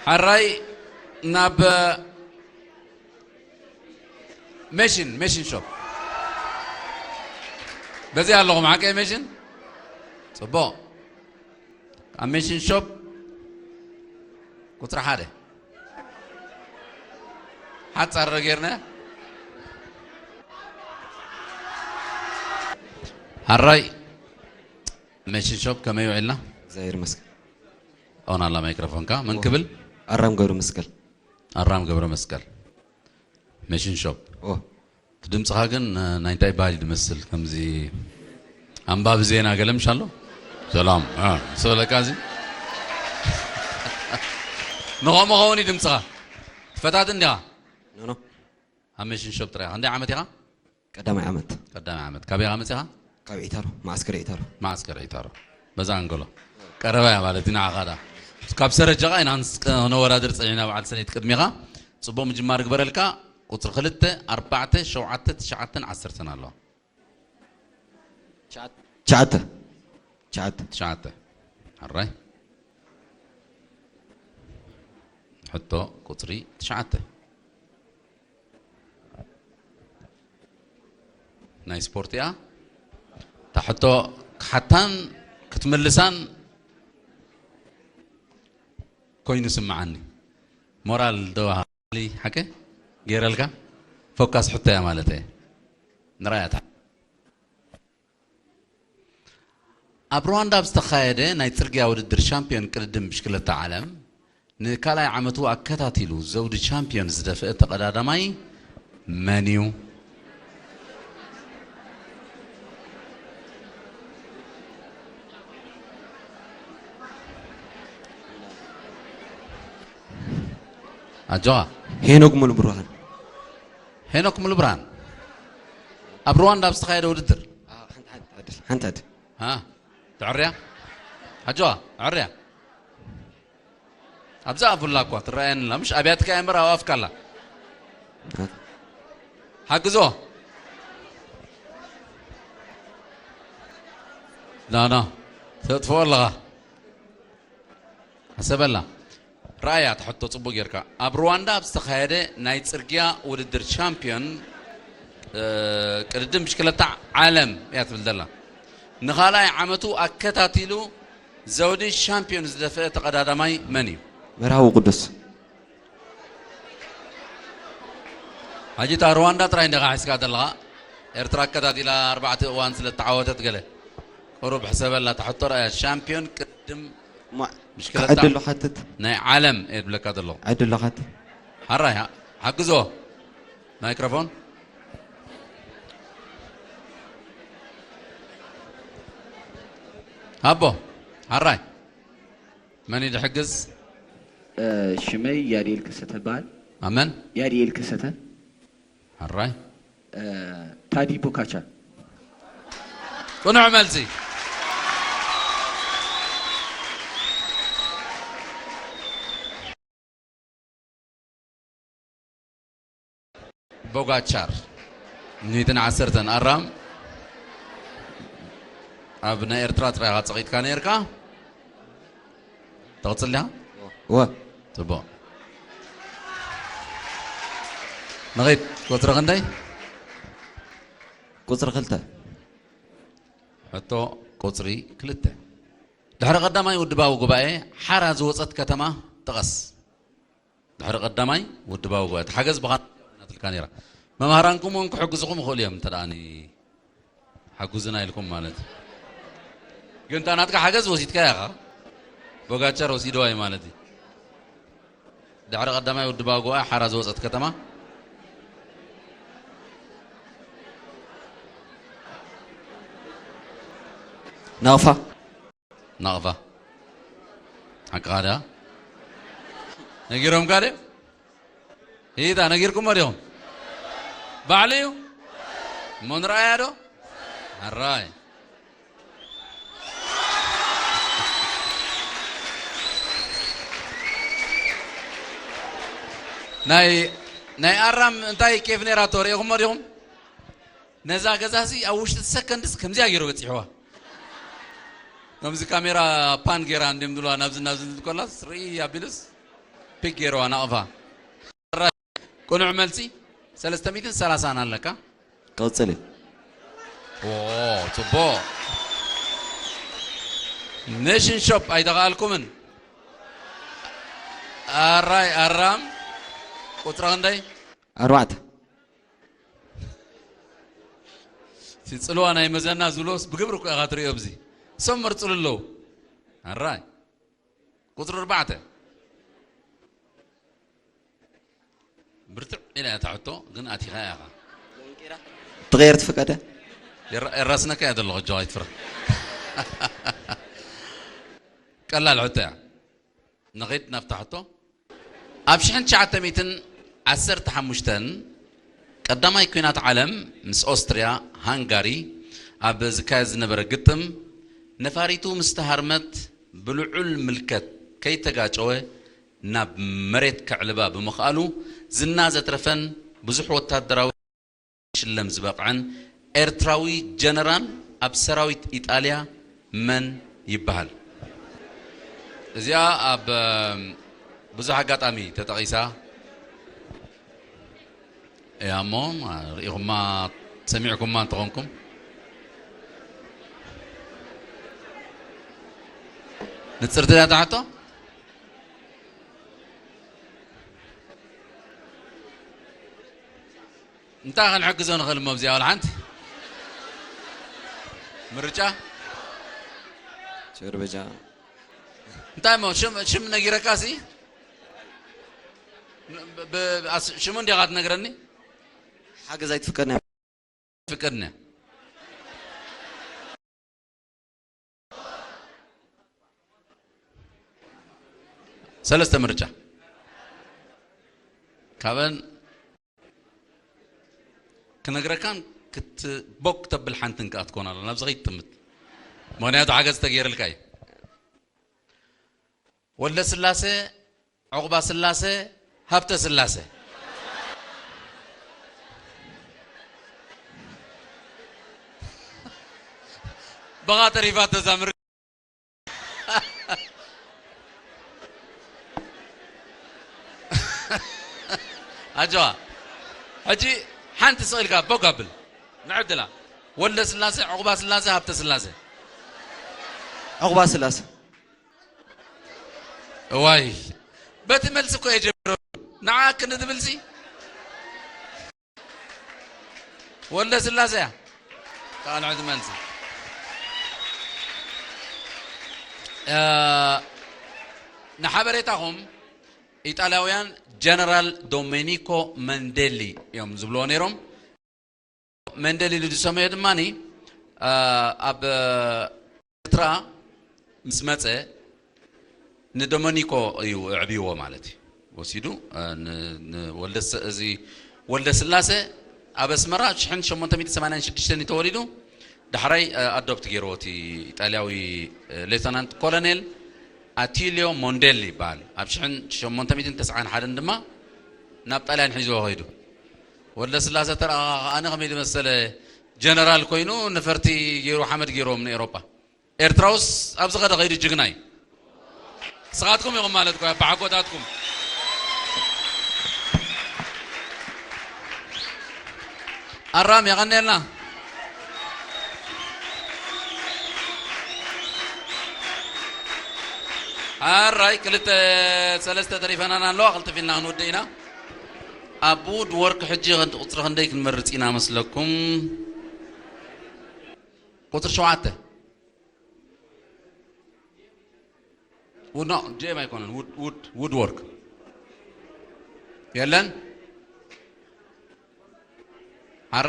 ሕራይ ናብ ሜሽን፣ ሜሽን ሾፕ። በዚ ኣለኹም ሓቀይ ሜሽን? ጽቡቕ። ኣብ ሜሽን ሾፕ ቁጽሪ ሓደ። ሓጻር ዶ ጌርና? ሕራይ ሜሽን ሾፕ ከመይ ውዒልና? እግዚኣብሔር ይመስገን። ኦን ኣላ ማይክሮፎንካ። መን ክብል? ኣራም ገብረ መስቀል። ኣራም ገብረ መስቀል። ሜሽን ሾፕ። ኦ። እቲ ድምፅኻ ግን፣ እ፣ ናይ እንታይ ባህሊ ዝመስል? ከምዚ ኣንባቢ ዜና ገለ ምሽ ኣሎ? ሰላም፣ እ፣ ሰለካ እዚ። ንኸምኡ ኸውን እዩ ድምፅኻ። ትፈታትን ዲኻ? ኖ፣ ኖ። ኣብ ሜሽን ሾፕ ጥራይ ኢኻ። ክንደይ ዓመት ኢኻ? ቀዳማይ ዓመት። ቀዳማይ ዓመት። ካበይ ኢኻ መጺኻ? ካብ ዒታሮ፣ መዓስከር ዒታሮ። መዓስከር ዒታሮ። በዛ ኣንጎሎ። ቀረባ እያ ማለት እዩ ንዓኻ ዳ። ካብ ሰረጀ ኸኣ ኢና ክንስ-፣ ክነወዳድር ጸኒሕና በዓል ሰነይት ቅድሚኻ። ጽቡቕ ምጅማር ግበረልካ። ቁጽሪ ክልተ፣ ኣርባዕተ፣ ሸውዓተ፣ ትሽዓተን ዓሰርተን ኣለዋ። ትሽዓተ። ትሽዓተ። ትሽዓተ። ሕራይ። ሕቶ ቁጽሪ ትሽዓተ። ናይ ስፖርት እያ። እታ ሕቶ ክሓታን ክትምልሳን ኮይኑ ስምዓኒ። ሞራል ዶ ሃሊ ሓቀ ገይረልካ? ፎካስ ሕቶ እያ ማለት እየ። ንራያታ። ኣብ ሩዋንዳ ኣብ ዝተኻየደ ናይ ጽርግያ ውድድር ሻምፒዮን ቅድድም ብሽክለታ ዓለም ንካልኣይ ዓመቱ ኣከታቲሉ ዘውዲ ቻምፒዮን ዝደፍአ ተቐዳዳማይ መን እዩ? ኣጆኻ። ሄኖክ ሙሉብርሃን። ሄኖክ ሙሉብርሃን። ኣብ ሩዋንዳ ኣብ ዝተኻየደ ውድድር። አ፣ ሓንቲ፣ ሓንቲ ዕድል፣ ሓንቲ ዕድል። ሃ፣ ተዕርያ? ኣጆኻ፣ ኣዕርያ። ኣብዛ ኣፉላ እኳ ትረኣየኒ ኣላ። ምሽ ኣብያትካ እያ እምበር ኣብ ኣፍካ ኣላ። ሓግዞ። ና፣ ና። ተጥፍኦ ኣለኻ። ሕሰበላ። ረኣያ፣ እታ ሕቶ ጽቡቕ ጌርካ። ኣብ ሩዋንዳ ኣብ ዝተኻየደ ናይ ጽርግያ ውድድር ቻምፒዮን፣ እ፣ ቅድድም ብሽክለታ ዓለም እያ ትብል ዘላ። ንኻልኣይ ዓመቱ ኣከታቲሉ ዘውዲ ሻምፒዮን ዝደፍአ ተቐዳዳማይ መን እዩ? መርሃዊ ቅዱስ። ሕጂ እታ ሩዋንዳ ጥራይ እንዲኻ ሒዝካ ዘለኻ። ኤርትራ ኣከታቲላ ኣርባዕተ እዋን ስለ እተዓወተት ገለ። ቁሩብ ሕሰበላ፣ እታ ሕቶ ረኣያ። ሻምፒዮን ቅድም እሞ ብሽክለታ ዕድል ዶ ሓትት? ናይ ዓለም እየ ዝብለካ ዘለኹ። ዕድል ዶ ሓትት? ሓራይ፣ ሓ-፣ ሓግዞ። ማይክሮፎን። ሃቦ፣ ሓራይ። መን እዩ ዝሕግዝ? እ፣ ሽመይ ያድኤል ከሰተ በሃል። ኣመን? ያድኤል ከሰተ። ሕራይ። እ፣ ታዲ ቦካቻ። ቅኑዕ መልሲ። ቦጋቻር። ሚእትን ዓሰርተን ኣራም። ኣብ ናይ ኤርትራ ጥራይ ኢኻ ጸቒጥካ ነይርካ። ትቕጽል ዲኻ? እወ። ጽቡቕ። ንኺድ፣ ቁጽሪ ክንደይ? ቁጽሪ ክልተ። ሕቶ ቁጽሪ ክልተ። ድሕሪ ቀዳማይ ውድባዊ ጉባኤ ሓራ ዝወጸት ከተማ ጥቐስ። ድሕሪ ቀዳማይ ውድባዊ ጉባኤ። እቲ ሓገዝ ብኻ ናትልካ ነይራ። መምሃራንኩም እውን ክሕግዝኹም ይኽእሉ እዮም፣ እንተ ደኣ ኒ-፣ ሓጉዝና ኢልኩም ማለት እዩ። ግን እታ ናትካ ሓገዝ ወሲድካያ ኢኻ። ቦጋቸር ወሲድዋ እዩ ማለት እዩ። ድሕሪ ቀዳማይ ውድባዊ ጉባኤ ሓራ ዝወጸት ከተማ። ናቕፋ። ናቕፋ። ሓቅኻ ድያ? ነጊሮምካ ድዮም? ኢታ ነጊርኩሞ ዲኹም? ባዕሉ እዩ? እሞ ንረኣያ ዶ? ኣራይ። ናይ፣ ናይ ኣራም እንታይ ኬፍ ነይራቶ ርኢኹሞ ዲኹም? ነዛ ገዛሲ ኣብ ውሽጢ ሰከንድስ ከምዚኣ ገይሩ በጺሕዋ። ከምዚ ካሜራ ፓን ገይራ እንዲም ድልዋ ናብዚ ናብዚ እንድኮላስ ርኢ ኣቢሉስ ፒክ ገይረዋ ናቕፋ። ቅኑዕ መልሲ ሰለስተ ሚእትን ሰላሳን ኣለካ። ቀጽል። ኦ፣ ጽቡቕ። ኔሽን ሾፕ ኣይተኻኣልኩምን። ኣራይ ኣራም። ቁጽሪ ክንደይ? ኣርባዕተ። እቲ ጽልዋ ናይ መዘና ዝብሎስ ብግብሪ እኮ ኢኻ ትርእዮ። ኣብዚ እሶም መርጽሉ ኣለዉ። ኣራይ ቁጽሪ ኣርባዕተ። ብርትዕ ኢላ እያ እታ ሕቶ፣ ግን ኣቲኻ ኢኻ። ትቕየር ትፍቀደ? የራ- የራስነካ እያ ዘለኹ፣ ጆ ኣይትፍራ። ቀላል ሕቶ እያ። ንኺድ ናብታ ሕቶ። ኣብ ሽሕን ትሽዓተ ሚእትን ዓሰርተ ሓሙሽተን ቀዳማይ ኲናት ዓለም ምስ ኦስትርያ ሃንጋሪ ኣብ ዝካየድ ዝነበረ ግጥም፣ ነፋሪቱ ምስ ተሃርመት ብልዑል ምልከት ከይተጋጨወ ናብ መሬት ከዕልባ ብምኽኣሉ ዝና ዘትረፈን ብዙሕ ወታደራዊ ሽለም ዝበቕዐን ኤርትራዊ ጀነራል ኣብ ሰራዊት ኢጣልያ መን ይበሃል? እዚኣ ኣብ ብዙሕ ኣጋጣሚ ተጠቒሳ እያ እሞ፣ ርኢኹማ፣ ሰሚዕኩማ እንተኾንኩም። ንጽርቲ እያ እታ ሕቶ? እንታይ ክንሕግዞ ንኽእል እሞ ኣብዚኣ ዋላ ሓንቲ? ምርጫ? ሸርበጃ። እንታይ እሞ ሽም፣ ሽም ነጊረካ ሲ? ብ-፣ ብ-፣ ኣስ-፣ ሽሙ እንዲኻ ትነግረኒ? ሓገዝ ኣይትፍቀድና። ፍቀድና። ሰለስተ ምርጫ። ካብን ክነግረካን ክትቦክ ተብል ሓንትን ከኣ ትኮን ኣላ። ናብዚ ከይትጥምት። ምኽንያቱ ሓገዝ ተገይርልካ እዩ። ወልደ ስላሴ፣ ዑቕባ ስላሴ፣ ሃብተ ስላሴ። ብኻ ተሪፋቶ እዛ ምር-፣ ኣጆኻ። ሕጂ ሓንቲ ስቕ ኢልካ ቦግ ኣብል። ንዕድላ። ወልደ ስላሴ፣ ዑቕባ ስላሴ፣ ሃብተ ስላሴ። ዑቕባ ስላሴ። እዋይ፣ በቲ መልሲ እኮ እየ ጀሚረ። ንዓ ክንድብልሲ ወልደ ስላሴ እያ። ካልኦት መልሲ። እ፣ ንሓበሬታኹም ኢጣልያውያን ጀነራል ዶሜኒኮ መንዴሊ እዮም ዝብልዎ ነይሮም። መንደሊ ኢሉ ዝሰመዮ ድማ ኣብ ኤርትራ ምስ መጸ ንዶመኒኮ እዩ ኣዕብይዎ ማለት እዩ። ወሲዱ፣ እ፣ ን-፣ ንወልደ ስ-፣ እዚ ወልደ ስላሴ ኣብ ኣስመራ ሽሕን ሸሞንተ ሚእትን ሰማንያን ሽዱሽተን እዩ ተወሊዱ። ዳሕራይ፣ እ፣ ኣዶፕት ገይርዎ እቲ ኢጣልያዊ፣ እ፣ ሌተናንት ኮሎኔል ኣቲልዮ ሞንዴሊ ይበሃል። ኣብ ሽሕን ሸሞንተ ሚእትን ተስዓን ሓደን ድማ ናብ ጣልያን ሒዝዎ ከይዱ። ወልደ ስላሴ ተረኣኻ ከኣ ከመይ ዝመሰለ ጀነራል ኮይኑ ነፈርቲ ገይሩ ሓመድ ገይርዎም ንኤውሮጳ። ኤርትራውስ ኣብዚ ከደ ከይዱ ጅግና እዩ። ንስኻትኩም ኢኹም ማለት እኮ ኣባሓጎታትኩም። ኣራም የቐንየልና። ኣራይ ክልተ ሰለስተ ተሪፈናና ኣለዋ፣ ቅልጥፍ ኢልና ክንውድእ ኢና። ኣብ ውድ ወርክ ሕጂ ቁፅሪ ክንደይ ክንመርፅ ኢና መስለኩም? ቁፅሪ ሸውዓተ። ውድ፣ ኖ፣ ጄም ኣይኮነን። ውድ፣ ውድ፣ ውድ ወርክ የለን። ኣረ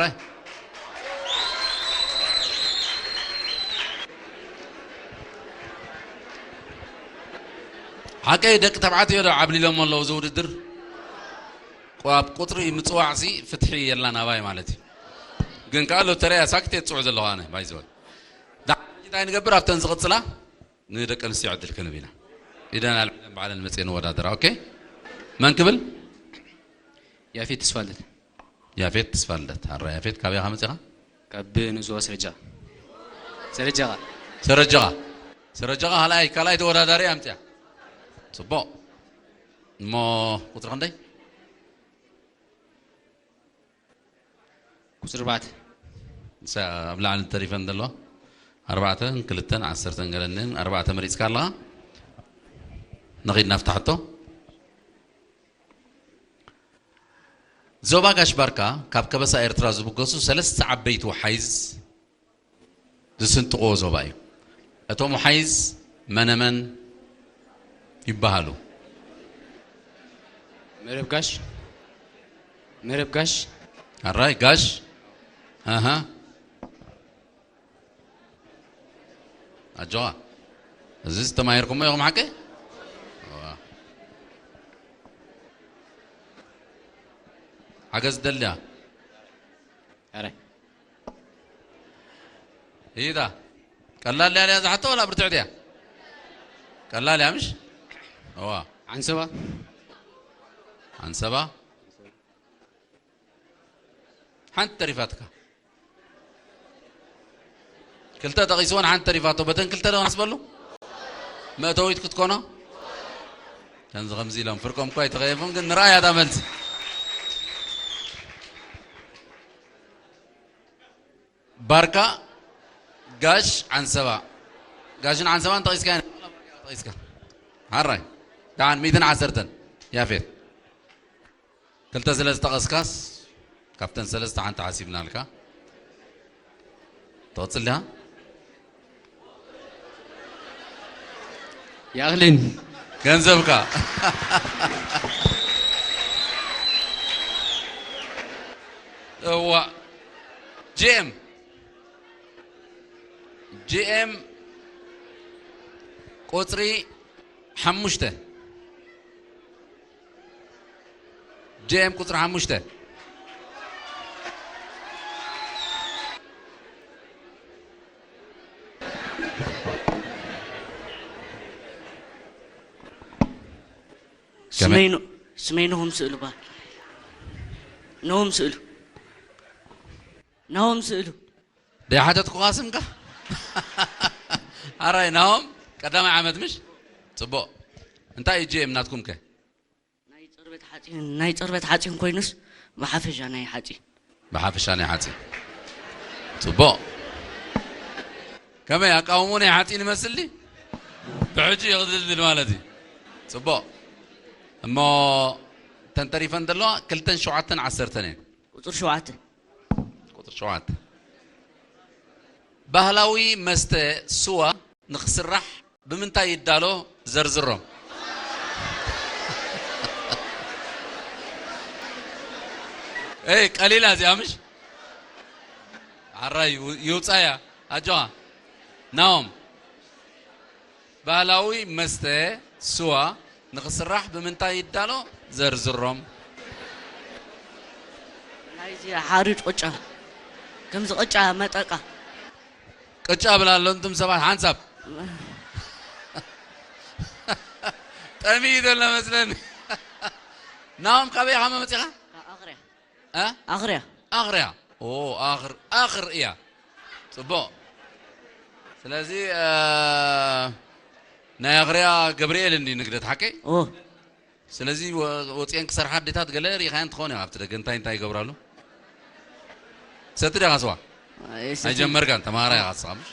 ሓቀይ ደቂ ተባዕትዮ ዶ ዓብሊሎም ኣለዉ እዚ ውድድር? ቋ-፣ ኣብ ቁፅሪ ምፅዋዕ ሲ ፍትሒ የላን ኣባይ ማለት እዩ። ግን ከዓ ሎተሪያ ሳክት እየ ዝፅውዕ ዘለኹ ኣነ ባይዘወይ። ዳሕራይ እንታይ ንገብር ኣብተን ዝቕፅላ ንደቂ ኣንስትዮ ዕድል ክንብ ኢና። ኢደን ኣልዒለን ባዕለን መፅየን ንወዳደራ። ኦኬ፣ መን ክብል? ያፌት ተስፋልደት። ያፌት ተስፋልደት። ኣረ ያፌት፣ ካበይ ኢኻ መፂኻ? ካብ ንዞባ ሰረጃ። ሰረጃ። ሰረጃ። ሰረጃ ካልኣይ፣ ካልኣይ ተወዳዳሪ ኣምፅያ። ፅቡቕ። እሞ ቁፅሪ ክንደይ? ቁፅሪ ኣርባዕተ። ንሳ ኣብ ላዕሊ ተሪፈን ዘለዋ ኣርባዕተን ክልተን ዓሰርተን ገለንን ኣርባዕተ መሪፅካ ኣለኻ። ንኺድ ናፍታ ሕቶ። ዞባ ጋሽ ባርካ ካብ ከበሳ ኤርትራ ዝብገሱ ሰለስተ ዓበይቲ ወሓይዝ ዝስንጥቕዎ ዞባ እዩ። እቶም ወሓይዝ መነመን ይበሃሉ? መረብ ጋሽ፣ መረብ ጋሽ። ኣራይ ጋሽ። ኣሃ። ኣጆኻ። እዚ ዝተማሂርኩሞ ኢኹም ሓቂ? እዋ። ሓገዝ ደልያ። ኣረ ይዳ። ቀላል እያ ዝሓቶ ወላ ብርትዕቲ እያ? ቀላል እያ ምሽ? እዋ። ዓንሰባ። ዓንሰባ። ሓንቲ ተሪፋትካ። ክልተ ጠቒስወን ሓንቲ ተሪፋቶ። በተን ክልተ ዶ ነስበሉ? መእተዊት ክትኮኖ? ከምዚ ከምዚ ኢሎም ፍርቆም እኳ ኣይተኸየፉን፣ ግን ንረኣያ እታ መልሲ። ባርካ፣ ጋሽ፣ ዓንሰባ። ጋሽን ዓንሰባን ጠቒስካ፣ ጠቒስካ። ሓራይ። ደሓን ሚእትን ዓሰርተን። ያፌት። ክልተ ስለ ዝጠቐስካስ ካብተን ሰለስተ ሓንቲ ሓሲብናልካ። ትቕጽል ዲኻ? ይኣኽልን። ገንዘብካ። እዋ። ጂኤም። ጂኤም ቁጽሪ ሓሙሽተ። ጂኤም ቁጽሪ ሓሙሽተ። ስመይ ኖ- ስመይ ኖሆም ስእሉ ባል ኖሆም ስእሉ ኖሆም ስእሉ ደይ ሓተትኩኻ ስምካ? ኣራይ ናሆም ቀዳማይ ዓመት ምሽ? ጽቡቕ። እንታይ እዩ ጂኤም ናትኩም ከ? ናይ ጽርበት ሓጺን ናይ ጽርበት ሓጺን ኮይኑስ ብሓፈሻ ናይ ሓጺን ብሓፈሻ ናይ ሓጺን። ጽቡቕ። ከመይ ኣቃውሞ ናይ ሓጺን ይመስል ድዩ? ብሕጂ ይቕድልድል ማለት እዩ። ጽቡቕ። እሞ ተንተሪፈን ዘለዋ ክልተን ሸውዓተን ዓሰርተን እየን። ቁጽሪ ሸውዓተ ቁጽሪ ሸውዓተ። ባህላዊ መስተ ስዋ ንኽስራሕ ብምንታይ ይዳሎ ዘርዝሮም። ኤይ ቀሊላ እዚኣ ምሽ? ዓራይ ይውጻያ ኣጆኻ ናኦም። ባህላዊ መስተ ስዋ ንኽስራሕ ብምንታይ ይዳሎ ዘርዝሮም። ናይዚ ሓሩጭ ቅጫ ከምዚ ቅጫ መጠቃ ቅጫ ብላ ኣሎ እንቱም ሰባት ሓንሳብ ጠሚ ይደለ መስለኒ። ናኦም ካበይ ኢኻ መመፂኻ? ኣኽርያ እ? ኣኽርያ ኣኽርያ ኦ ኣኽር ኣኽር እያ። ጽቡቕ። ስለዚ እ፣ ናይ ኣኽርያ ገብርኤል እንዲ ንግደት ሓቀይ። ኦ ስለዚ ወ- ወፂአን ክሰርሓ ኣዴታት ገለ ርኢኻየን ትኾን እያ ኣብቲ ደገ እንታይ እንታይ ይገብራሉ። ሰቲ ዲኻ ስዋ ኣይጀመርካን ተማሃራይ ኢኻ ንስኻ ምሽ?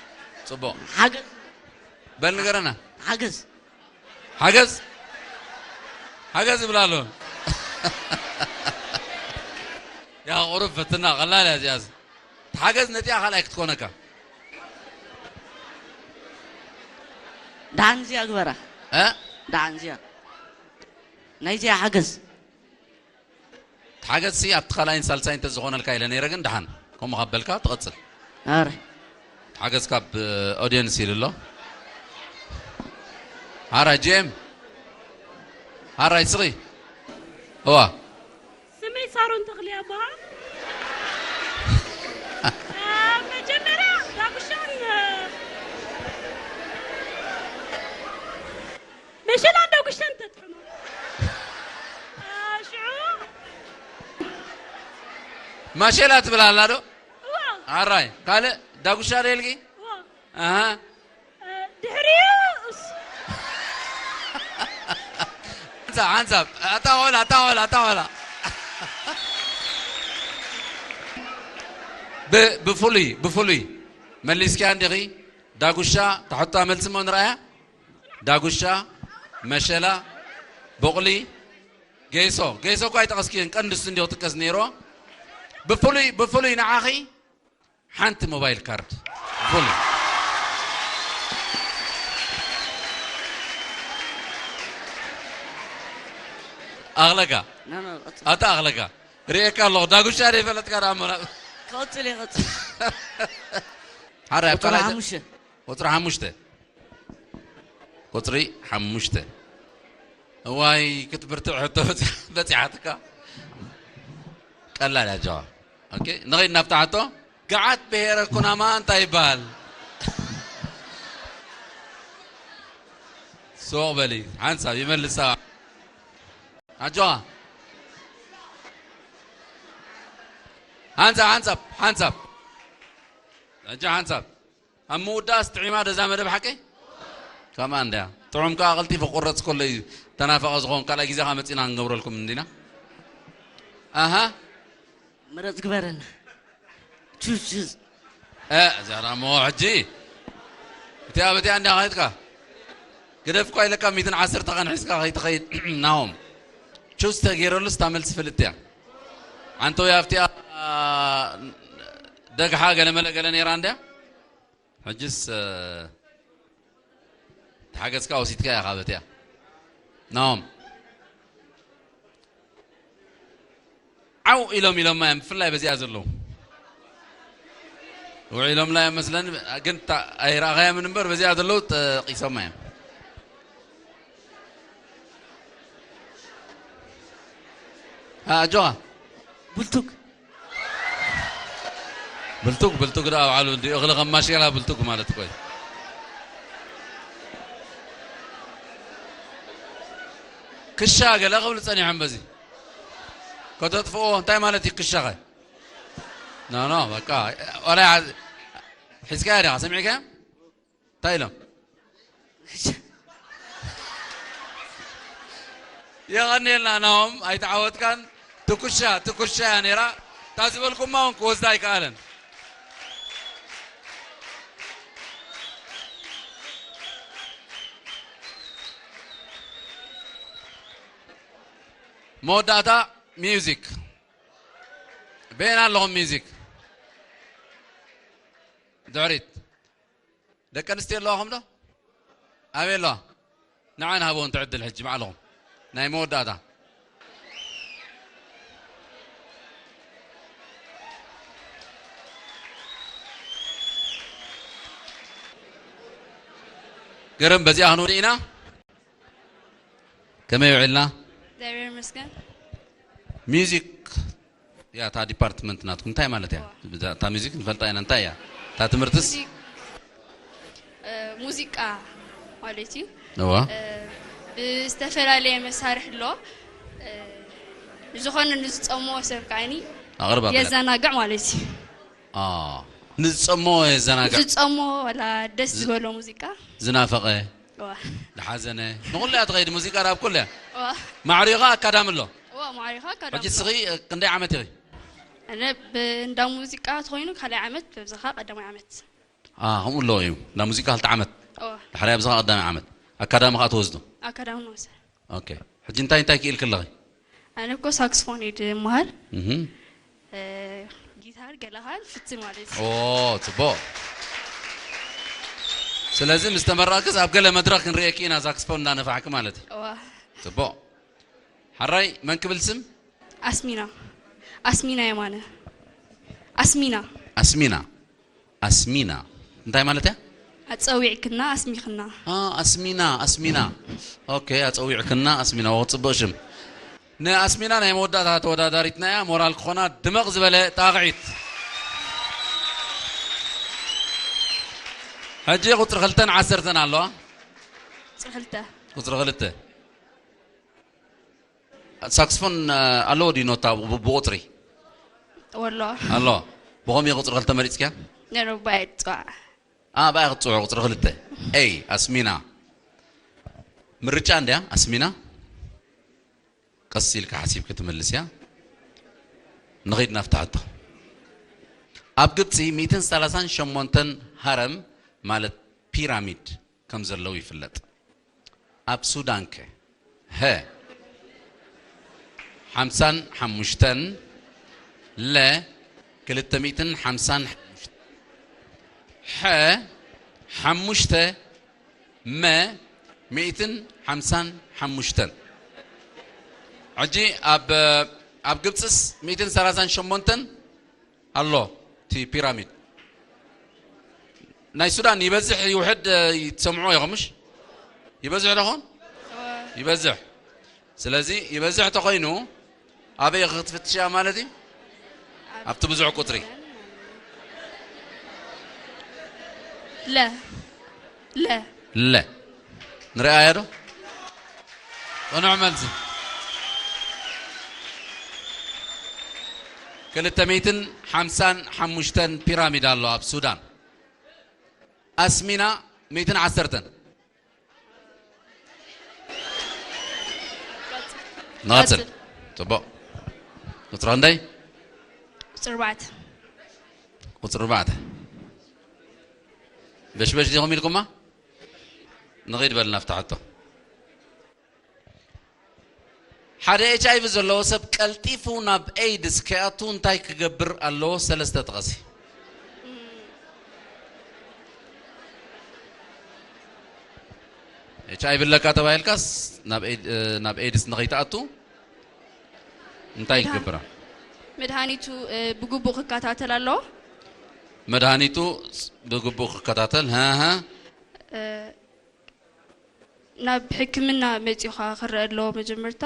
ጽቡቕ። ሓገዝ በል ንገረና። ሓገዝ ሓገዝ ሓገዝ ይብላ ኣሎ። ያ ቁሩብ ፈትና ቀላል እያ እዚኣስ። ሓገዝ ነቲኣ ካልኣይ ክትኮነካ። ደሓን እዚኣ ግበራ እ? ደሓን እዚኣ ናይዚኣ ሓገዝ ሓገዝ ሲ ኣብቲ ካልኣይን ሳልሳይን እንተዝኾነልካ ኢለ ነይረ ግን ደሓን ከምኡ ካብ በልካ ትቐጽል። ኣረ ሓገዝ ካብ ኦድየንስ ኢሉ ኣሎ። ሓራይ ጄም ሓራይ ስኺ እዋ ስመይ ሳሮን ተኽሊ ኣቦሃ መጀመርያ ዳጉሻን መሸላን ዳጉሻን ተጥሕኖ ሽዑ ማሸላ ትብል ኣላ ዶ? እዋ ሓራይ ካልእ ዳጉሻ ዶ ኢልኪ? እዋ ኣሃ ድሕሪኡ እስ- ሓንሳብ ሓንሳብ ኣታ ቆላ ኣታ ቆላ ኣታ ቆላ ብ- ብፍሉይ ብፍሉይ መሊስኪያ እንዲኺ። ዳጉሻ፣ ታሕታ መልሲ እሞ ንርኣያ። ዳጉሻ፣ መሸላ፣ ቦቕሊ፣ ገይሶ። ገይሶ እኳ ኣይጠቐስክዮን፣ ቀንዲ እሱ እንዲኹ ጥቀስ ነይርዎ። ብፍሉይ ብፍሉይ ንዓኺ ሓንቲ ሞባይል ካርድ። ብፍሉይ ኣኽለካ። ኣታ ኣኽለካ ርእየካ ኣለኹ። ዳጉሻ ዘይፈለጥካ ደኣ እሞ ናብ ክቕጽል ይቕጽል። ሓራይ ኣብ ቁጽሪ ካልኣይ ሓሙሽተ። ቁጽሪ ሓሙሽተ። ቁጽሪ ሓሙሽተ። እዋይ ክትብርትዕ ሕቶ በጺሓትካ። ቀላል እያ ጀዋ። ኦኬ፣ ንኸይድ ናብታ ሕቶ። ገዓት ብሄረ ኩናማ እንታይ ይበሃል? ሱቕ በሊ ሓንሳብ ይመልሳ። ኣጆዋ። ሓንሳብ ሓንሳብ ሓንሳብ። ኣጆ ሓንሳብ። ኣብ ምውዳእስ ጥዒማ ደዛ መደብ ሓቀይ? ከማን እንድያ። ጥዑም ከኣ ቀልጢፉ ክቁረጽ ከሎ እዩ ተናፋቒ ዝኸውን። ካልኣይ ግዜ ከኣ መጺእና ክንገብረልኩም እንዲና። ኣሃ። ምረጽ ግበረና። ቹዝ፣ ቹዝ። እ፣ እዛ ደሞ ሕጂ እቲኣ በቲኣ እንድያ ከይድካ። ግደፍ እኳ ኢለካ ሚእትን ዓሰርተ ቀን ሒዝካ ከይትኸይድ ናሆም። ቹዝ ተገይረሉስ እታ መልሲ ፍልጥቲ እያ። ሓንቲ ወይ ኣብቲኣ ደግሓ ገለመለ ገለ ነይራ እንድያ። ሕጅስ፣ እ፣ ተሓገዝካ ወሲድካ ኢኻ በትያ። ናኦም። ዓው ኢሎም ኢሎማ እዮም፣ ብፍላይ በዚኣ ዘለዉ። ውዒሎምላ እዮም መስለኒ፣ ግን እታ ኣይረኣኻዮምን እምበር በዚኣ ዘለዉ ጠቂሶማ እዮም። ኣጆኻ። ብልቱግ። ብልቱግ፣ ብልቱግ ደኣ ባዕሉ እንዲ እኽሊ ከም ማሽላ ብልቱግ ማለት እኮ እዩ። ክሻ ገለ ክብሉ ጸኒሖም በዚ። ከተጥፍኦ እንታይ ማለት እዩ ክሻኸ? ኖ፣ ኖ፣ በቃ፣ ዋላ ያ-፣ ሒዝካያ ዲኻ? ሰሚዕካያ? እንታይ ኢሎም? የቐንየልና ናሆም፣ ኣይተዓወትካን። ትኩሻ፣ ትኩሻ እያ ነይራ። እታ ዝበልኩማ እውን ክወስዳ ኣይከኣለን። መወዳእታ ሚውዚክ። በየን ኣለኹም ሚውዚክ? ድሕሪት። ደቂ ኣንስትዮ ኣለዋኹም ዶ? ኣበይ ኣለዋ? ንዓን ሃቦን ትዕድል ሕጂ ባዕልኹም። ናይ መወዳእታ። ገረም በዚኣ ክንውድእ ኢና። ከመይ ውዒልና? እግዚኣብሔር ይመስገን። ሚውዚክ እያ እታ ዲፓርትመንት ናትኩም። እንታይ ማለት እያ? እዋ። እታ ሚውዚክ ንፈልጣ ኢና። እንታይ እያ እታ ትምህርትስ? ሚውዚክ፣ እ፣ ሙዚቃ ማለት እዩ። እዋ። እ፣ ብዝተፈላለየ መሳርሒ ኣሎ። እ፣ ንዝኾነ ንዝጸምዎ ሰብ ከዓኒ ኣቕርብ ኣበለ። የዘናግዕ ማለት እዩ። አ፣ ንዝጸምዎ የዘናግዕ። ዝጸምዎ ዋላ ደስ ዝ-፣ ዝበሎ ሙዚቃ። ዝናፈቐ፣ እዋ። ዝሓዘነ፣ ንኹሉ እያ ትኸይድ ሙዚቃ ናብ ኩሉ እያ። እዋ። ማዕሪኻ ኣካዳሚ ኣሎ። እዋ፣ ማዕሪኻ ኣካዳሚ ሕጂ ኣሎ። እስኺ ክንደይ ዓመት ኢኺ? ኣነ ብእንዳ ሙዚቃ ተኾይኑ ካልኣይ ዓመት፣ ብኣብዝሓ ቀዳማይ ዓመት። አ፣ ከምኡ ኣለዎ እዩ። እንዳ ሙዚቃ ክልተ ዓመት። እዋ። ድሕሪ ኣብዝኻ ቀዳማይ ዓመት። ኣካዳሚ ኸኣ ትወስዱ? ኣካዳሚ ንወስድ። ኦኬ። ሕጂ እንታይ እንታይ ክኢልኪ ኣለኺ? ኣነ እኮ ሳክስፎን እየ ዝመሃር። እህ። እ፣ ጊታር ገለ ኻል ፍትን ማለት እዩ። ኦ፣ ጽቡቕ። ስለዚ ምስ ተመረቕክስ ኣብ ገለ መድረኽ ክንርእየኪ ኢና ሳክስፎን እንዳነፋሕኪ ማለት እዩ። እዋ። ጽቡቕ። ሓራይ መን ክብል ስም? ኣስሚና። ኣስሚና የማነ። ኣስሚና። ኣስሚና። ኣስሚና እንታይ ማለት እያ? ኣጸዊዕክና፣ ኣስሚኽና። አ፣ ኣስሚና፣ ኣስሚና። ኦኬ፣ ኣጸዊዕክና፣ ኣስሚና። ኦ፣ ጽቡቕ ሽም። ንኣስሚና ናይ መወዳእታ ተወዳዳሪትና እያ። ሞራል ክኾና ድመቕ ዝበለ ጣቕዒት። ሕጂ ቁጽሪ ክልተን ዓሰርተን ኣለዋ። ቁጽሪ ክልተ። ቁጽሪ ክልተ። ሳክስፎን፣ እ፣ ኣለዎ ድዩ ኖታ ብ-፣ ብ-፣ ብቑጽሪ? ወሎ። ኣሎ። ብኸምኡ ቁጽሪ ክልተ መሪጽክያ? ነረባይ ጽዋዕ። ኣ፣ ብኣ ክትጽውዑ ቁጽሪ ክልተ። ኤይ፣ ኣስሚና። ምርጫ እንድያ፣ ኣስሚና። ቀስ ኢልካ ሓሲብኪ ትምልስያ። ንኺድ ናፍታ ሕቶ። ኣብ ግብፂ ሚእትን ሰላሳን ሸሞንተን ሃረም ማለት ፒራሚድ ከም ዘለዉ ይፍለጥ። ኣብ ሱዳን ከ? ሀ ሓምሳን ሓሙሽተን፣ ለ ክልተ ሚእትን ሓምሳን ሓሙሽተን፣ ሐ ሓሙሽተ፣ መ ሚእትን ሓምሳን ሓሙሽተን። ሕጂ ኣብ ኣብ ግብፅስ ሚእትን ሰላሳን ሸሞንተን ኣሎ እቲ ፒራሚድ። ናይ ሱዳን ይበዝሕ ይውሕድ ትሰምዑ ኢኹም ምሽ? ይበዝሕ ዶ ኾን? ይበዝሕ። ስለዚ ይበዝሕ ተኾይኑ ኣበይ ክትፍትሽያ ማለት እዩ? ኣብቲ ብዙሕ ቁፅሪ። ለ ለ ለ ንሪኣያ ዶ? ቅኑዕ መልሲ። ክልተ ሚእትን ሓምሳን ሓሙሽተን ፒራሚድ ኣሎ ኣብ ሱዳን። ኣስሚና ሚእትን ዓሰርተን። ንቐጽል። ጽቡቕ። ቁጽሪ ክንደይ? ቁጽሪ ኣርባዕተ። ቁጽሪ ኣርባዕተ። በሽበሽ ዲኹም ኢልኩማ? ንኺድ በልና ኣብታ ሕቶ። ሓደ ኤች ኣይ ቪ ዘለዎ ሰብ ቀልጢፉ ናብ ኤይድስ ከይኣቱ እንታይ ክገብር ኣለዎ? ሰለስተ ጥቐሲ። ኤች ኣይ ቪ ኣለካ ተባሂልካስ ናብ ኤድ- ናብ ኤድስ ንኸይትኣቱ እንታይ ይገብራ? መድሃኒቱ ብግቡእ ክከታተል ኣለዎ። መድሃኒቱ ብግቡእ ክከታተል። ሃሃ። ናብ ሕክምና መፂኻ ክረአ ኣለዎ መጀመርታ።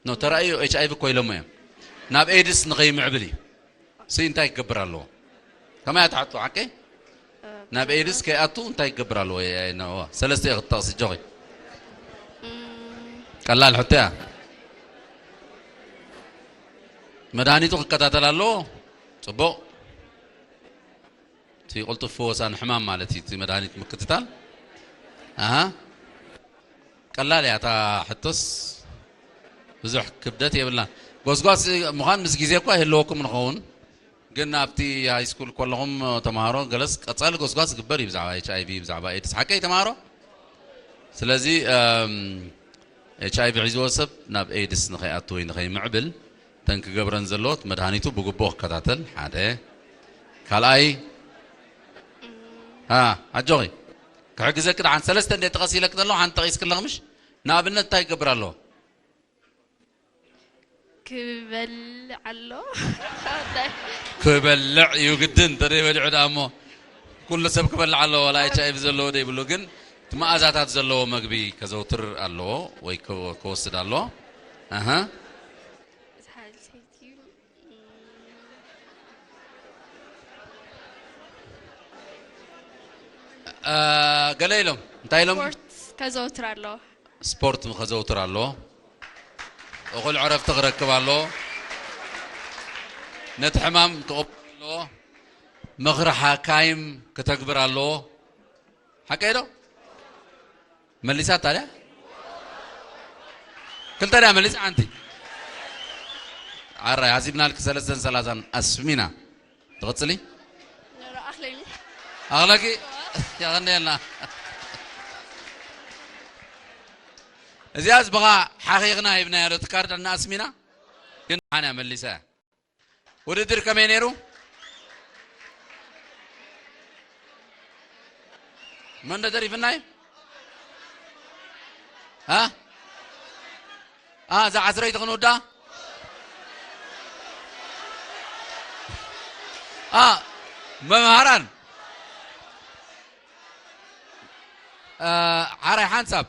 ኖ ተራእዩ ኤች ኣይ ቪ እኮ ኢሎሞ እዮም። ናብ ኤድስ ንኸይምዕብል እዩ። ሲ እንታይ ክገብር ኣለዎ? ከማይ ኣትሓቱ ሓቀይ? ናብ ኤድስ ከይኣቱ እንታይ ክገብር ኣለዎ? ሰለስተ እየ ክትጠቕሲ ጆኺ። ቀላል ሕቶ እያ። መድሃኒቱ ክከታተል ኣለዎ። ጽቡቕ። እቲ ቅልጡፍ ፈወሳ ንሕማም ማለት እዩ እቲ መድሃኒት ምክትታል። ኣሃ ቀላል እያ እታ ሕቶስ ብዙሕ ክብደት የብላን። ጎስጓስ ምዃን ምስ ግዜ እኳ ይህልወኩም ንኸውን ግን ኣብቲ ሃይ ስኩል ከለኹም ተምሃሮ ገለስ ቀጻሊ ጎስጓስ ዝግበር እዩ ብዛዕባ ኤች ኣይ ቪ ብዛዕባ ኤድስ ሓቀይ ተምሃሮ። ስለዚ ኤች ኣይ ቪ ሒዝዎ ሰብ ናብ ኤድስ ንኸይኣቱ ወይ ንኸይምዕብል እተን ክገብረን ዘለዎ መድሃኒቱ ብግቡእ ክከታተል ሓደ ካልኣይ ኣጆኺ ክሕግዘኪ ደሓን ሰለስተ እንደ ጠቐስ ኢለክ ዘለኹ ሓንቲ ጠቒስክ ኣለኽ ምሽ ንኣብነት እንታይ ክገብር ኣለዎ ክበልዕ ኣሎ ክበልዕ እዩ ግድን እንተደይ በሊዑ ደኣ እሞ ኩሉ ሰብ ክበልዕ ኣለዎ ዋላ ኤች ኣይ ቪ ዘለዎ ደይብሉ ግን እቲ መኣዛታት ዘለዎ መግቢ ከዘውትር ኣለዎ ወይ ክወስድ ኣለዎ ኣሃ ገለ ኢሎም እንታይ ኢሎም ስፖርት ከዘውትር ኣለዎ ስፖርት ከዘውትር ኣለዎ እኹል ዕረፍቲ ክረክብ ኣለዎ ነቲ ሕማም ክቕበል ኣለዎ ምኽሪ ሓካይም ክተግብር ኣለዎ ሓቀይ ዶ መሊሳ ታዲያ ክልተ ድያ መሊሳ ሓንቲ ዓራይ ሓሲብናልኪ ሰለስተን ሰላሳን ኣስሚና ትቕፅሊ ኣኽለኒ ኣኽለኪ የቐንየልና እዚኣስ ብኻ ሓኺኽና ሂብናያ ዶ ትካርድ እና ኣስሚና ግን ሓንያ መሊሳ እያ ውድድር ከመይ ነይሩ? መን ዶ ተሪፍናይ? እ? እ፣ እዛ ዓስረይቲ ክንውዳ? እ፣ መምሃራን እ፣ ሓራይ ሓንሳብ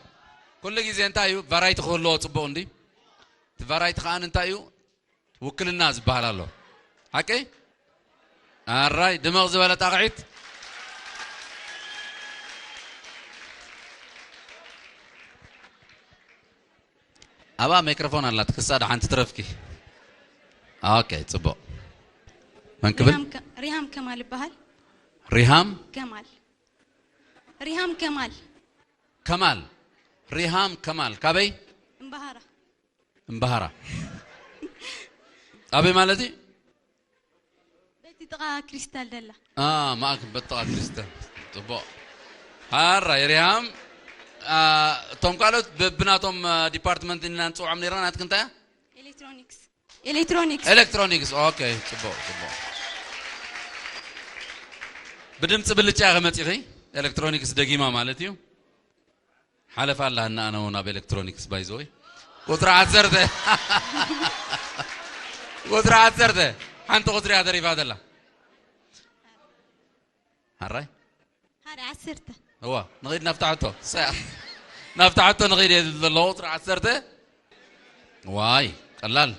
ኩሉ ግዜ እንታይ እዩ ቫራይቲ ክህልዎ ፅቡቕ እንዲ እቲ ቫራይቲ ከኣ እንታይ እዩ ውክልና ዝበሃል ኣሎ ሓቂ ኣራይ ድመቕ ዝበለ ጣቕዒት ኣብኣ ማይክሮፎን ኣላት ክሳድ ሓንቲ ትረፍኪ ኦኬ ፅቡቕ መን ክብል ሪሃም ከማል ይበሃል ሪሃም ከማል ሪሃም ከማል ከማል ሪሃም ከማል ካበይ እምበሃራ እምበሃራ ኣበይ ማለት እዩ? በቲ ጥቓ ክሪስታል ደላ። ማእክ በጥቓ ክሪስታል። ፅቡቕ። ሃራ ይርያም። እቶም ካልኦት ብናቶም ዲፓርትመንት ኢና ንፅውዖም ነርና። ናትክ እንታይ እያ? ኤሌክትሮኒክስ። ኤሌክትሮኒክስ። ኤሌክትሮኒክስ። ኦኬ፣ ፅቡቕ ፅቡቕ። ብድምፂ ብልጫ ከመፂኺ። ኤሌክትሮኒክስ ደጊማ ማለት እዩ። ሓለፋ ኣላ እና ኣነ እውን ኣብ ኤሌክትሮኒክስ ባይዘወይ። ቁፅሪ ዓሰርተ። ቁፅሪ ዓሰርተ። ሓንቲ ቁፅሪ እያ ተሪፋ ዘላ። ሓራይ ሓደ ዓሰርተ። እዋ፣ ንኸይድ ናብታ ሕቶ። ሰ- ናብታ ሕቶ ንኸይድ እየ ዝብል ዘለኹ። ቁፅሪ ዓሰርተ። ዋይ ቀላል።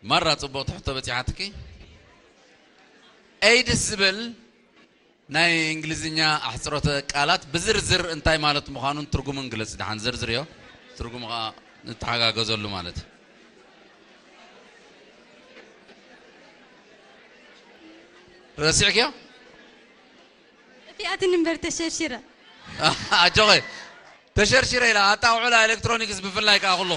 ማራ ፅቡቕ ትሕቶ በፂሓትኪ። ኤይድስ ዝብል ናይ እንግሊዝኛ ኣሕፅሮተ ቃላት ብዝርዝር እንታይ ማለት ምዃኑን ትርጉምን ግለፂ። ደሓን ዝርዝር እዮ፣ ትርጉሙ ከዓ ንተሓጋገዘሉ ማለት እዩ። ረሲዕክዮ? ጠፊኣትኒ እምበር ተሸርሺረ። ኣጆኸ ተሸርሽረ ኢላ ኣጣውዕላ ኤሌክትሮኒክስ ብፍላይ ከዓ ኩሉ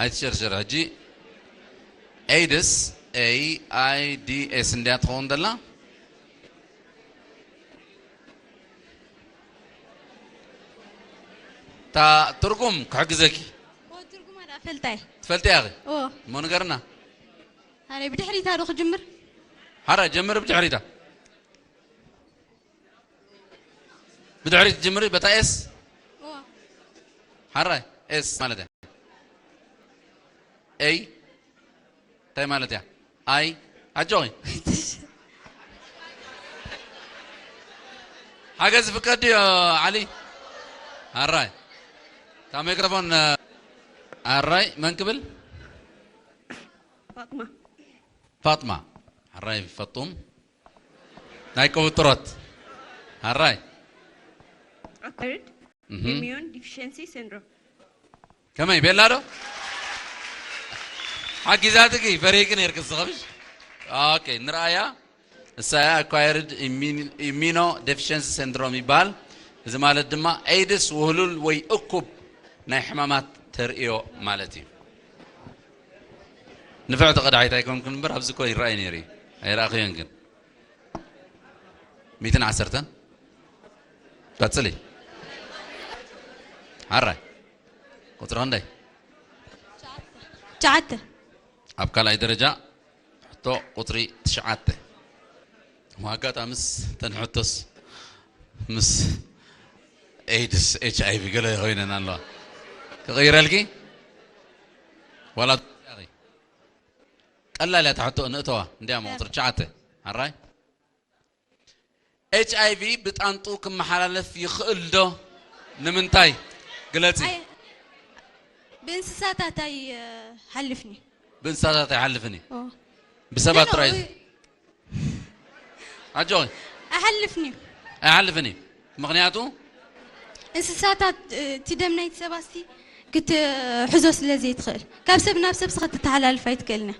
ኣይትሸርሽር። ሕጂ ኤይድስ ኤ ኣይ ዲ ኤስ እንድያ ትኸውን ዘላ። እታ ትርጉም ክሕግዘኪ። ትርጉማ ዳ ፈልጣይ ትፈልጥያ ኢኺ? እሞ ንገርና። ኣረ ብድሕሪታ ዶ ክጅምር? ሓራይ ጀምሪ ብድሕሪታ። ብድሕሪት ጅምሪ በታ ኤስ። ሓራይ ኤስ ማለት እያ። ኤይ እንታይ ማለት እያ? ኣይ ኣጆኺ። ሓገዝ ፍቀድ ድዩ ዓሊ? ኣራይ ካብ ማይክሮፎን ኣራይ መን ክብል? ፋጥማ። ፋጥማ። ኣራይ ፈጡም ናይ ከውጥሮት። ኣራይ Acquired immune deficiency syndrome. ከመይ ቤላ ዶ ሓጊዛትኪ ፈሪቂ ነርክ ዝኸብሽ። ኦኬ ንርኣያ። እሳያ acquired immuno deficiency syndrome ይበሃል። እዚ ማለት ድማ ኤይድስ ውህሉል ወይ እኩብ ናይ ሕማማት ተርእዮ ማለት እዩ። ንፍዕቲ ቀዳሒት ኣይኮንኩን እምበር ኣብዚ እኮ ይረኣይ ነይሩ እዩ። ኣይረኣኽዮን ግን ሚትን ዓሰርተን ቀፅሊ ሓራይ ቁፅሪ ክንደይ? ትሽዓተ። ኣብ ካልኣይ ደረጃ ሕቶ ቁፅሪ ትሽዓተ። ኣጋጣሚስ ተን ሕቶስ ምስ ኤይድስ ኤች ኣይ ቪ ገለ ኮይነን ኣለዋ። ክቕይረልኪ ዋላ ቀላል እያ ትሕቶ ንእተዋ እንዲያም ቁፅሪ ትሽዓተ ኣራይ ኤች ኣይ ቪ ብጣንጡ ክመሓላለፍ ይኽእል ዶ? ንምንታይ? ግለፂ። ብእንስሳታት ኣይሓልፍን እዩ። ብእንስሳታት ኣይሓልፍን እዩ። ብሰባት ጥራይ ኣጆ ኣይሓልፍን እዩ። ኣይሓልፍን እዩ። ምኽንያቱ እንስሳታት እቲ ደም ናይቲ ሰባስቲ ክትሕዞ ስለ ዘይትኽእል ካብ ሰብ ናብ ሰብሲ ክትተሓላልፍ ኣይትክእልን እያ።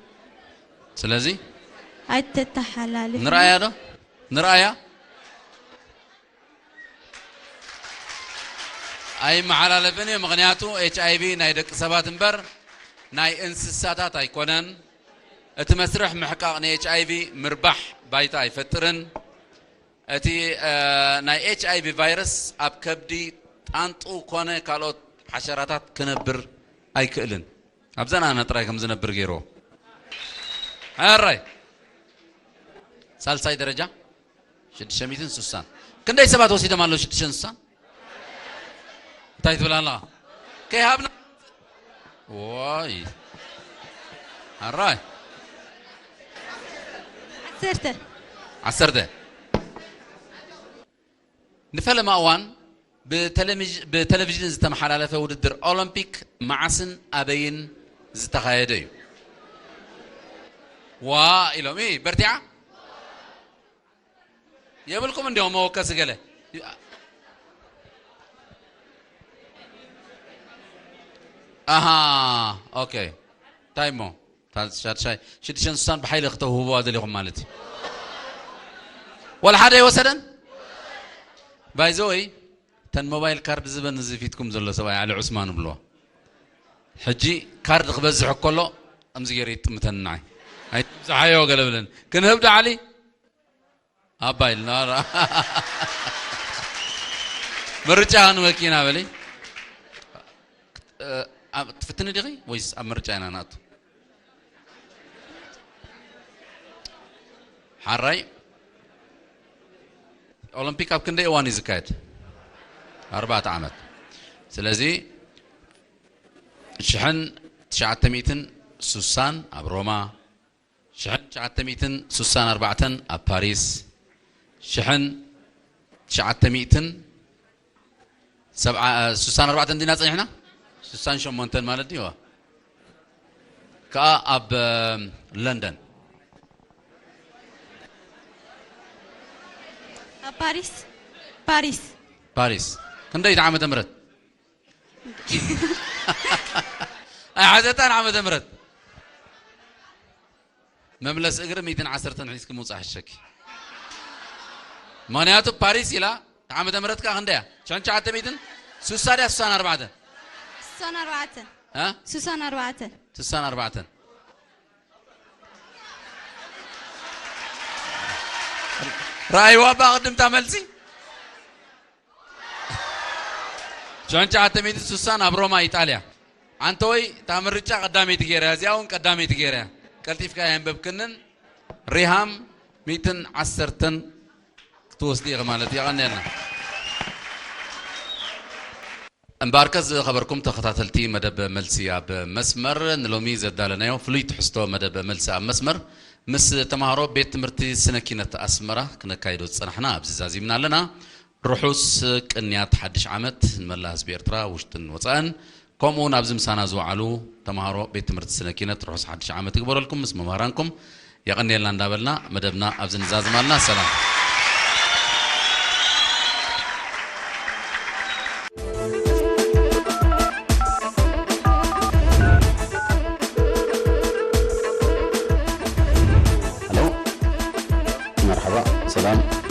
ስለዚ ኣይተተሓላልፍ ንርኣያ ዶ ንርኣያ ኣይመሓላለፍን እዩ። ምኽንያቱ ኤች ኣይ ቪ ናይ ደቂ ሰባት እምበር ናይ እንስሳታት ኣይኮነን። እቲ መስርሕ ምሕቃቕ ን ኤች ኣይ ቪ ምርባሕ ባይታ ኣይፈጥርን። እቲ ናይ ኤች ኣይ ቪ ቫይረስ ኣብ ከብዲ ጣንጡ ኮነ ካልኦት ሓሸራታት ክነብር ኣይክእልን። ኣብዘን ኣና ጥራይ ከም ዝነብር ገይርዎ። ሕራይ ሳልሳይ ደረጃ ሽዱሽተ ሚእትን ስሳን ክንደይ ሰባት ወሲዶም ኣለዉ? ሽዱሽተ ሚእትን ስሳን እንታይ ትብል ኣለኻ? ከይሃብና ወይ ሕራይ ዓሰርተ ዓሰርተ ንፈለማ እዋን ብቴሌቪዥን ዝተመሓላለፈ ውድድር ኦሎምፒክ መዓስን ኣበይን ዝተኻየደ እዩ? ዋ ኢሎም ኢ በርቲዓ የብልኩም እንዲኹም መወከሲ ገለ ኣሃ ኦኬ እንታይ እሞ ሻድሻይ ሽዱሽተን ስሳን ብሓይሊ ክተውህብዋ ደሊኹም ማለት እዩ። ወላ ሓደ ኣይወሰደን። ባይዘወይ፣ ተን ሞባይል ካርድ ዝበን እዚ ፊትኩም ዘሎ ሰብኣይ ዓሊ ዑስማን ብሎ፣ ሕጂ ካርድ ክበዝሕ ከሎ ከምዚ ገይሩ ይጥምተኒ ንዓይ። ኣይትብዝሓዮ ገለ ብለኒ። ክንህብ ዶ ዓሊ? ኣባይ ኢልና። ምርጫ ንመኪና በሊ። ትፍትኒ ዲኺ ወይስ ኣብ ምርጫ ኢና ንኣቱ? ሓራይ፣ ኦሎምፒክ ኣብ ክንደይ እዋን እዩ ዝካየድ? ኣርባዕተ ዓመት። ስለዚ ሽሕን ትሽዓተ ሚእትን ስሳን ኣብ ሮማ፣ ሽሕን ትሽዓተ ሚእትን ስሳን ኣርባዕተን ኣብ ፓሪስ፣ ሽሕን ትሽዓተ ሚእትን ሰብዓ፣ ስሳን ኣርባዕተን ዲና ጸኒሕና? ስሳን ሸሞንተን ማለት ድዩ? ከኣ ኣብ፣ እ፣ ለንደን። ኣብ ፓሪስ፣ ፓሪስ። ፓሪስ። ክንደይቲ ዓመተ ምህረት? ኣይሓዘታን ዓመተ ምህረት። መምለስ እግሪ ሚእትን ዓሰርተን ሒዝኪ ምውጻእ ሕሸኪ። ምኽንያቱ ፓሪስ ኢላ፣ እቲ ዓመተ ምህረት ከኣ ክንደያ? ሽሕን ትሽዓተ ሚእትን ስሳ ድያ ስሳን ኣርባዕተን? ስሳን ኣርባዕተን። እ? ስሳን ኣርባዕተን። ስሳን ኣርባዕተን። ረኣይዋ እባ ቅድምታ መልሲ። ሽሕን ትሽዓተ ሚእትን ስሳን ኣብ ሮማ ኢጣልያ። ኣንተወይ እታ ምርጫ ቀዳመይቲ ገይራ እያ፣ እዚኣ እውን ቀዳመይቲ ገይራ እያ። ቀልጢፍካ የንበብክንን ሪሃም ሚእትን ዓሰርተን ክትወስዲ ኢኺ ማለት እዩ። የቐንየልና። እምበኣርከስ ዝኸበርኩም ተኸታተልቲ መደብ መልሲ ኣብ መስመር፣ ንሎሚ ዘዳለናዮ ፍሉይ ትሕዝቶ መደብ መልሲ ኣብ መስመር ምስ ተምሃሮ ቤት ትምህርቲ ስነ ኪነት ኣስመራ ክነካይዶ ዝጸናሕና ኣብዚ ዛዚምና ኣለና። ርሑስ ቅንያት ሓድሽ ዓመት ንመላእ ህዝቢ ኤርትራ ውሽጥን ወጻእን፣ ከምኡ እውን ኣብዚ ምሳና ዝወዓሉ ተምሃሮ ቤት ትምህርቲ ስነ ኪነት ርሑስ ሓድሽ ዓመት ይግበረልኩም ምስ መምህራንኩም። የቐንየልና እንዳበልና መደብና ኣብዚ ንዛዝም ኣለና። ሰላም። ሄሎ፣ መርሓባ፣ ሰላም።